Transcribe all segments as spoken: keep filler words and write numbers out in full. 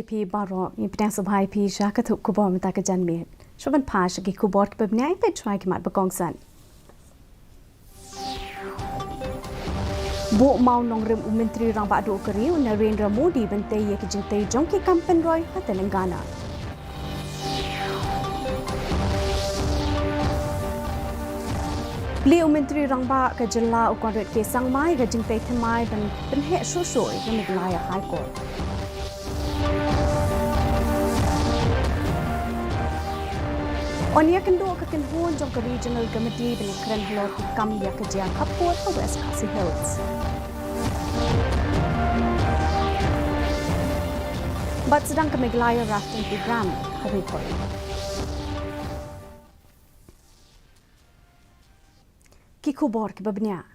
Phi baroh, ngi pdiang sngewbha ïa phi sha ka tnat khubor mynta ka janmiet. Shuwa ban phai sha ki khubor kiba bniah, peit shuwa ki mat ba kongsan. Buh mawnongrim u Myntri Rangbah Duh ka ri u Narendra Modi ban tei ïa ki jingtei jong ki kam pynroi ha Telangana. Plie u Myntri Rangbah ka jylla u Conrad K Sangma ïa ka jingtei thymmai ban pynheh shuh shuh ïa ka Meghalaya High Court. Yn ïakynduh ka kynhun jong ka Regional Committee ban ïakren halor ki kam ïa ka jia khapkut ha West Khasi Hills. Bad sdang ka Meghalaya Rafting Programme ha Ri Bhoi. Ki khubor kiba bniah.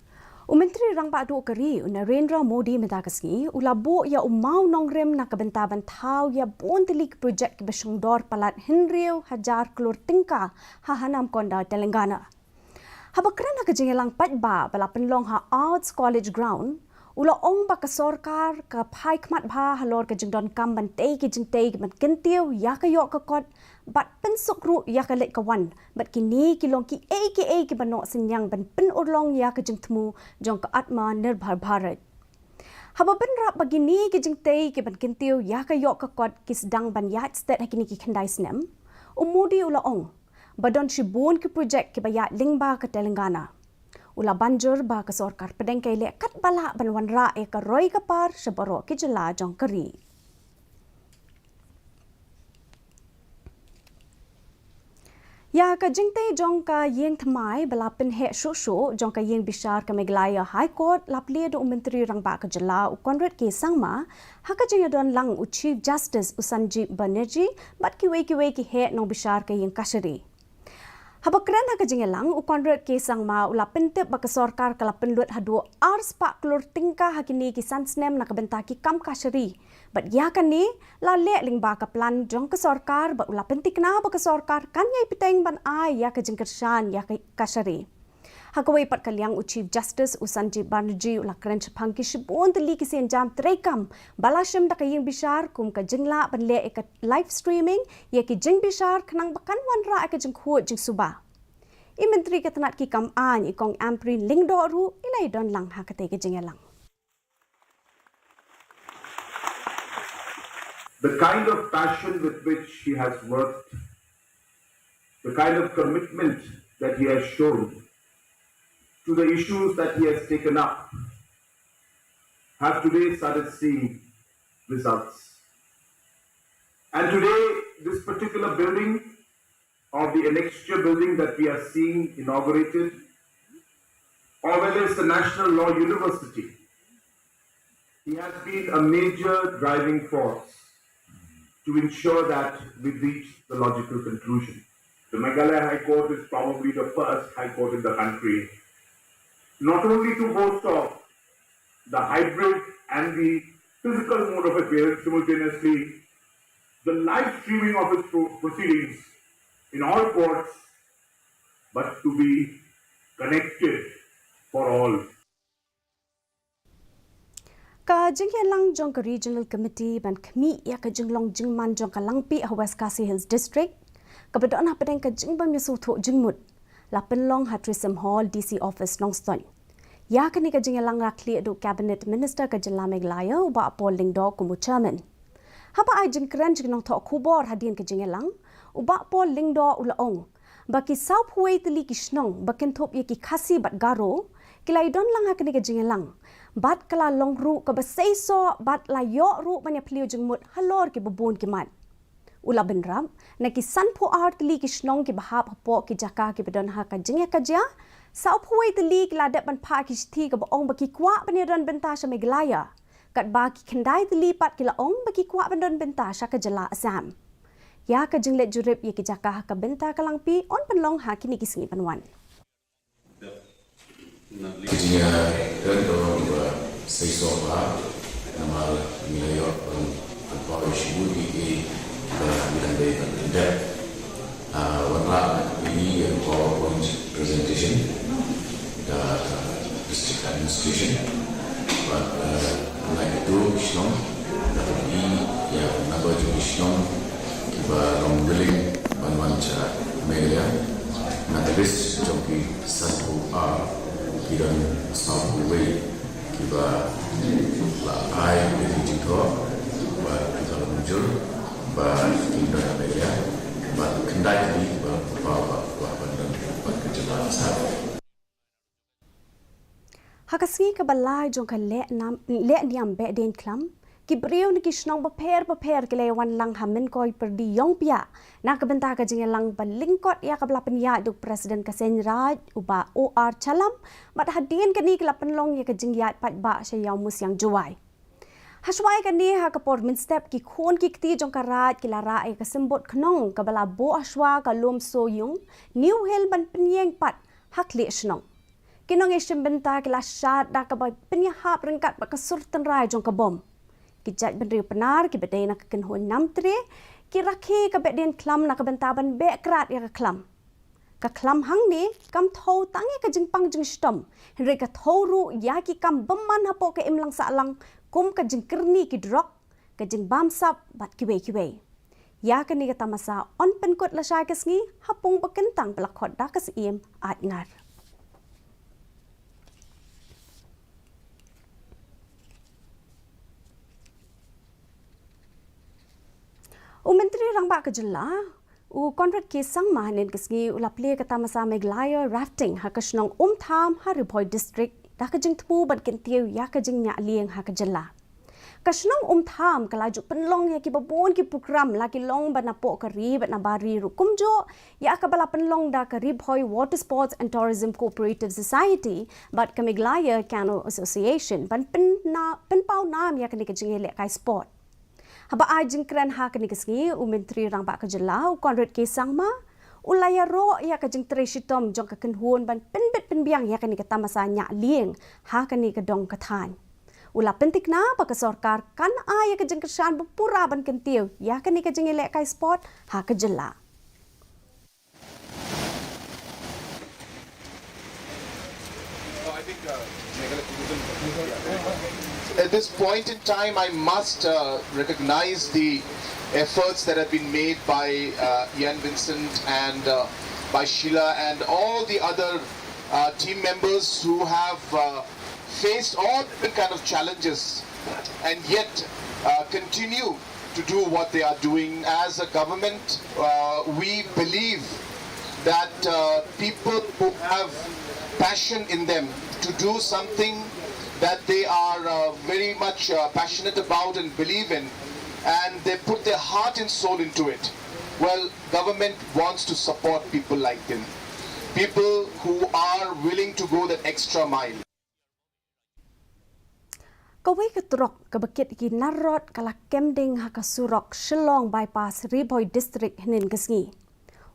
U Myntri Rangbah Duh ka ri u Narendra Modi mynta ka sngi u la buh ïa u mawnongrim na ka bynta ban thaw ïa bun tylli ki projek kiba shongdor palat hynriew hajar klur tyngka ha Hanamakondal, Telangana. Haba kren ha ka jingïalang paidbah ba la pynlong ha Arts College Ground, u la ong ba ka sorkar ka phai khmat bha halor ka jingdonkam ban tei ki jingtei ban kyntiew ïa ka ïoh ka kot bad pynsuk ruh ïa ka leit ka wan bad kine ki long kiei kiei kiba noh synñiang ban pynurlong ïa ka jingthmu jong ka Atmanirbhar Bharat. Haba bynrap ba kine ki jingtei kiban kyntiew ïa ka ïoh ka kot ki sdang ban ïaid stet ha kine ki khyndai snem, u Modi u la ong ba don shibun ki projek kiba ïaid lyngba ka Telangana. U la ban jur ba ka sorkar pdeng ka ïaleh katba lah ban wanrah ïa ka roi ka par sha baroh ki jylla jong ka ri. Ïa ka jingtei jong ka ïing thymmai ba la pynheh shuh shuh jong ka ïing bishar ka Meghalaya High Court la plie da u Myntri Rangbah ka jylla u Conrad K Sangma ha ka jingïadon lang u Chief Justice u Sanjeev Banerjee bad kiwei kiwei ki heh nongbishar ka ïing kashari. Haba kren ha ka jingïalang, u Conrad K Sangma u la pyntip ba ka sorkar ka la pynlut haduh ar spah klur tyngka ha kine ki san snem na ka bynta ki kam kashari. Bad ïa kane la leh lyngba ka plan jong ka sorkar bad u la pyntikna ba ka sorkar kan ïai bteng ban ai ïa ka jingkyrshan ïa ka kashari. Ha kawei pat ka liang, u Chief Justice u Sanjeev Banerjee u la kren shaphang ki shibun tylli ki sienjam treikam ba la shim da ka ïing bishar kum ka jinglah ban leh ïa ka live streaming ïa ki jingbishar khnang ba kan wanrah ïa ka jingkhuid jingsuba. I Myntri ka tnat ki kam aiñ i Kong Ampareen Lyngdoh ruh i la ïadon lang ha katei ka jingïalang. The kind of passion with which he has worked, the kind of commitment that he has shown to the issues that he has taken up have today started seeing results. And today, this particular building or the annexure building that we are seeing inaugurated, or whether it's the National Law University, he has been a major driving force to ensure that we reach the logical conclusion. The Meghalaya High Court is probably the first High Court in the country not only to boast of the hybrid and the physical mode of appearance simultaneously, the live streaming of its pro- proceedings in all courts, but to be connected for all. Ka jingïalang jong ka Regional Committee ban khmih ïa ka jinglong jingman jong ka Langpih ha West Khasi Hills District, kaba don hapdeng ka jingbymïasngewthuh jingmut, la pynlong ha Trisem Hall, D C Office, Nongstoiñ. Ïa kane ka jingïalang la khlieh da u Cabinet Minister ka jylla Meghalaya u Bah Paul Lyngdoh kum u Chairman. Haba ai jingkren sha ki nongthoh khubor hadien ka jingïalang, u Bah Paul Lyngdoh u la ong ba ki sawphew wei tylli ki shnong ba kynthup ïa ki Khasi bad Garo ki la ïadon lang ha kane ka jingïalang bad ka la long ruh kaba seisoh bad la ïoh ruh ban ïaphylliew jingmut halor kiba bun ki mat. U la bynrap, na ki sanphew ar tylli ki shnong kiba hap hapoh ki jaka kiba don ha ka jingïakajia, sawphew wei tylli ki la dep ban phah ki shithi kaba ong ba ki kwah ban ïadon bynta sha Meghalaya. Katba ki khyndai tylli pat ki la ong ba ki kwah ban don bynta sha ka jylla Assam. Ïa ka jingleit jurip ïa ki jaka ha ka bynta ka Langpih yn pynlong ha kine ki sngi ban wan. Ka jingïakren ka long ba seisoh bha namar ngi la ïoh ban pynpaw ïa shibun kiei kiei ba ngi dang dei ban pyndep. Ah, wanrah na ka pynïaid ïa ka PowerPoint presentation da ka District Administration. Bad, eh, na kito ki shnong da ka pynïaid ïa ka Ba jong ki shnong kiba long willing ban wan sha Meghalaya. Na ka list jong ki sanphew ar ki don sawphew wei kiba la ai ïa ki jingthoh ba ki la mynjur ba kin don ha Meghalaya. Ba khyndai tylli kiba paw ba kwah ban don bad ka jylla Assam. Ha ka sngi kaba lai jong ka leh nam, leh niam Behdeiñkhlam, ki briew na ki shnong bapher bapher ki la wan lang ha Mynkoi Pyrdi Iongpiah na ka bynta ka jingïalang ba lyngkot ïa kaba la pynïaid da u President ka Seiñ Raij u Bah O R Shyllem, bad hadien kane ki la pynlong ïa ka jingïaid paidbah sha Ïawmusiang Jowai. Hashwa ïa kane ha ka por mynstep ki khun ki kti jong ka Raij ki la rah ïa ka symbud khnong kaba la buh hashwa ka lum Sohiong New Hill ban pynïeng pat ha khlieh shnong. Ki nongïashim bynta ki la shad da kaba pynïahap ryngkat bad ka sur tynrai jong ka bom. Ki jaitbynriew Pnar kiba dei na ka kynhun Namtre ki rakhe ka Behdeiñkhlam na ka bynta ban beh krad ïa ka khlam. Ka khlam hangne kam thew tang ïa ka jingpang jingshitom, hynrei ka thew ruh ïa ki kam bymman hapoh ka imlang sahlang kum ka jingkyrni ki drok, ka jingbamsap bad kiwei kiwei. Ïa kane ka tamasa yn pynkut lashai ka sngi ha pung ba kyntang ba la khot da ka Syiem Aitngar. U Myntri Rangbah ka Jylla u Conrad K Sangma hynnin ka sngi u la plie ka tamasa Meghalaya Rafting ha ka shnong Umtham ha Ri Bhoi District da ka jingthmu ban kyntiew ïa ka jingñiah lieng ha ka jylla. Ka shnong Umtham ka la ju pynlong ïa kiba bun ki program la ki long ba napoh ka ri bad nabar ri ruh kumjuh ïa kaba la pynlong da ka Ri Bhoi Water Sports and Tourism Cooperative Society bad ka Meghalaya Canoe Association ban pynna-, pynpaw nam ïa kane ka jingïalehkai sport. Haba ai jingkren ha kane ka sngi u Myntri Rangbah ka Jylla u Conrad K Sangma u la ïaroh ïa ka jingtrei shitom jong ka kynhun ban pynbit pynbiang ïa kane ka tamasa ñiah lieng ha kane ka dong ka thaiñ. U la pynthikna ba ka sorkar kan ai ïa ka jingkyrshan ba pura ban kyntiew ïa kane ka jingïalehkai sport ha ka jylla. At this point in time, I must uh, recognize the efforts that have been made by uh, Ian Vincent and uh, by Sheila and all the other uh, team members who have uh, faced all different kind of challenges and yet uh, continue to do what they are doing. As a government, uh, we believe that uh, people who have passion in them to do something that they are uh, very much uh, passionate about and believe in, and they put their heart and soul into it, well, government wants to support people like them, people who are willing to go that extra mile. Kawei ka trok kaba kit ki narrot ka la kem ding ha ka surok Shillong Bypass, Ri Bhoi District, hynnin ka sngi.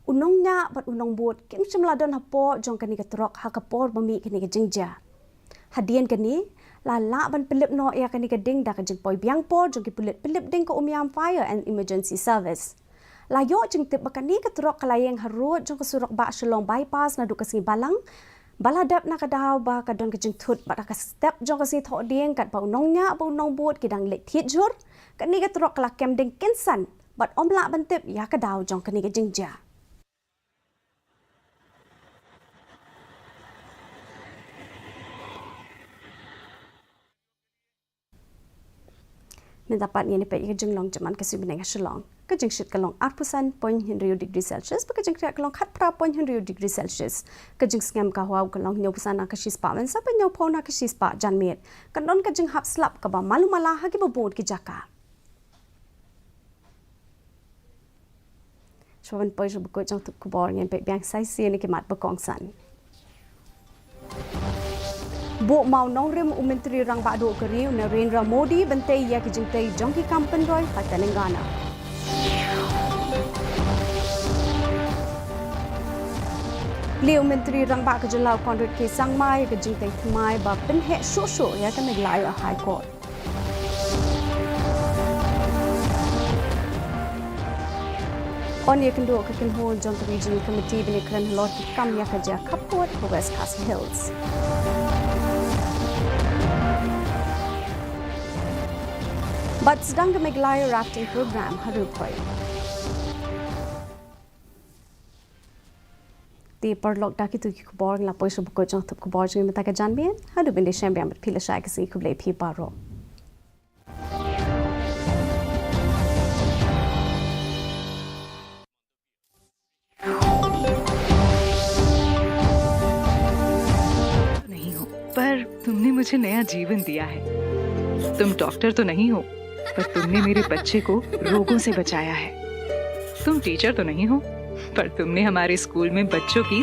U nongñiah bad u nongbud kim shym la don hapoh jong kane ka trok ha ka por ba mih kane ka jingjia. Hadien kane, la lah ban pynlip noh ïa kane ka ding da ka jingpoi biang por jong ki pulit pynlip ding ka Umiam Fire and Emergency Service. La ïoh jingtip ba kane ka trok ka la ïeng harud jong ka surok bah Shillong Bypass naduh ka sngi Balang, ba la dep na ka daw ba ka don ka jingthut bad ha ka step jong ka sngi Thohdieng katba u nongñiah bad u nongbud ki dang leit thied jhur, kane ka trok ka la kem ding kynsan bad ym lah ban tip ïa ka daw jong kane ka jingjia. Mynta pat ngin ïa peit ïa ka jinglong jong man ka sngi bneng ha Shillong. Ka jingshit ka long arphew san point hynriew degree Celsius, bad ka jingkriah ka long khatphra point hynriew degree Celsius. Ka jingsngem ka hwaw ka long hynñiewphew san na ka shispah mynsaw bad hynñiewphew na ka shispah janmiet. Kan don ka jinghap slap kaba malu mala ha kiba bun ki jaka. Shuwa ban poi sha bakut jong ka khubor ngin peit biang sa shisien ïa ki mat ba kongsan. Buh mawnongrim u Myntri Rangbah Duh ka ri u Narendra Modi ban tei ïa ki jingtei jong ki kam pynroi ha Telangana. Plie u Myntri Rangbah ka jylla u Conrad K Sangma ïa ka jingtei thymmai ba pynheh shuh shuh ïa ka Meghalaya High Court. Yn ïakynduh ka kynhun jong ka Regional Committee ban ïakren halor ki kam ïa ka jia khappud ha West Khasi Hills. Bad sdang ka Meghalaya Rafting Program ha Ri Bhoi. Te paralok, da kitu ki khubor ngi la poi sha bakut jong ka thup khubor jong ngi mynta ka janmiet. Haduh ban ïashem biang bad phi, la shah ka sngi, khublei phi baroh. नहीं हो, पर तुमने मुझे नया जीवन दिया है। तुम डॉक्टर तो नहीं हो, पर तुमने मेरे बच्चे को रोगों से बचाया है। तुम टीचर तो नहीं हो, पर तुमने हमारे स्कूल में बच्चों की